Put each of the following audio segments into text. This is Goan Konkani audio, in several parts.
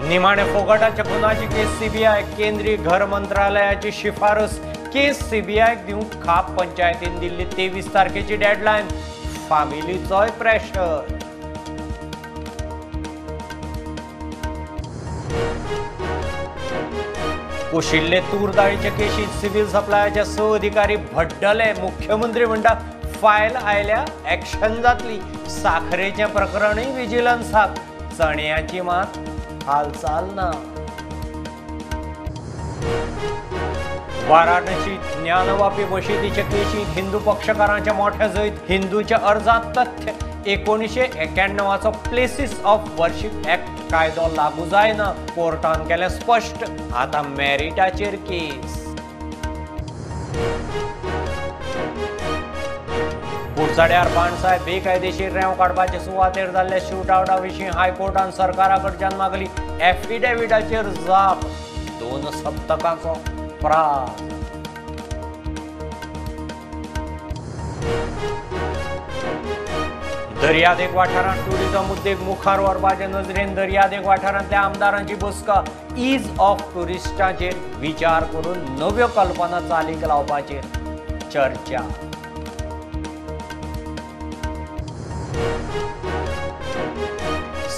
निमाणे फोगटाच्या खुनाची केस सीबीआय. केंद्रीय घर मंत्रालयाची शिफारस. केस सीबीआयक दिवंक खाप पंचायतीन दिल्ली 23 तारखेची डेडलायन. फामिलीचोय प्रेशर. कुशिल्ले तूर दाळीचे केशीत सिव्हिल सप्लायाचे 6 अधिकारी भड्डले. मुख्यमंत्री म्हणटा फायल आयल्या ऍक्शन जातली. साखरेचें प्रकरणूय विजिलन्साक. चण्याची मात हालचाल ना. वाराणसी ज्ञानवापी मशिदीचे केशीत हिंदू पक्षकारांचे मोठे जैत. हिंदूच्या अर्जात तथ्य. 1991चो प्लेसीस ऑफ वर्शिप ऍक्ट कायदो लागू जायना. कोर्टान केलें स्पश्ट. आतां मेरिटाचेर केस. कुडचड्यार बाणसाय बेकायदेशीर रेंव काडपाचे सुवातेर जाल्ल्या शूटआवटा विशीं हायकोर्टान सरकारा कडच्यान मागली एफिडेविटाचेर जाप. 2 सप्तकांचो प्रास. दर्यादेग वाठारांत टुरिझम उद्देग मुखार व्हरपाचे नजरेन दर्यादेग वाठारांतल्या आमदारांची बसका. Is of टुरिस्टाचेर विचार करून नव्यो कल्पना चालीक लावपाचेर चर्चा.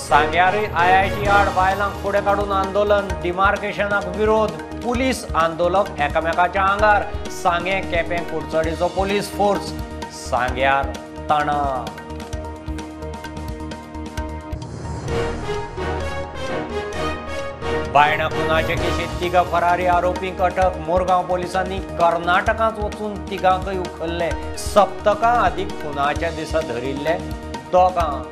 सांग्यारय आयआयटी आड बायलांक फुडें काडून आंदोलन. डिमार्केशनाक विरोध. पुलीस आंदोलक एकामेकाच्या आंगार. सांगें केपें कुडचडेचो पोलीस फोर्स. सांग्यार तणाव. बायणा खुनाचे केशीत 3 फरारी आरोपींक अटक. मोरगांव पोलिसांनी कर्नाटकांत वचून 3गांकय उखल्ले. सप्तकां आदीं खुनाच्या दिसा धरिल्ले 2.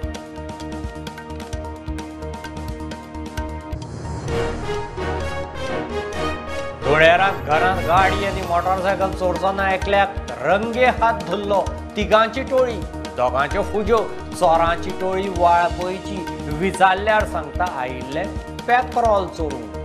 धुळेराक घरांत गाडी आनी मोटरसायकल चोरतना एकल्याक रंगे हात धरलो. 3गांची टोळी, 2गांच्यो फुज्यो. चोरांची टोळी वाळपयची. विचारल्यार सांगता आयिल्ले पेट्रोल चोरूंक.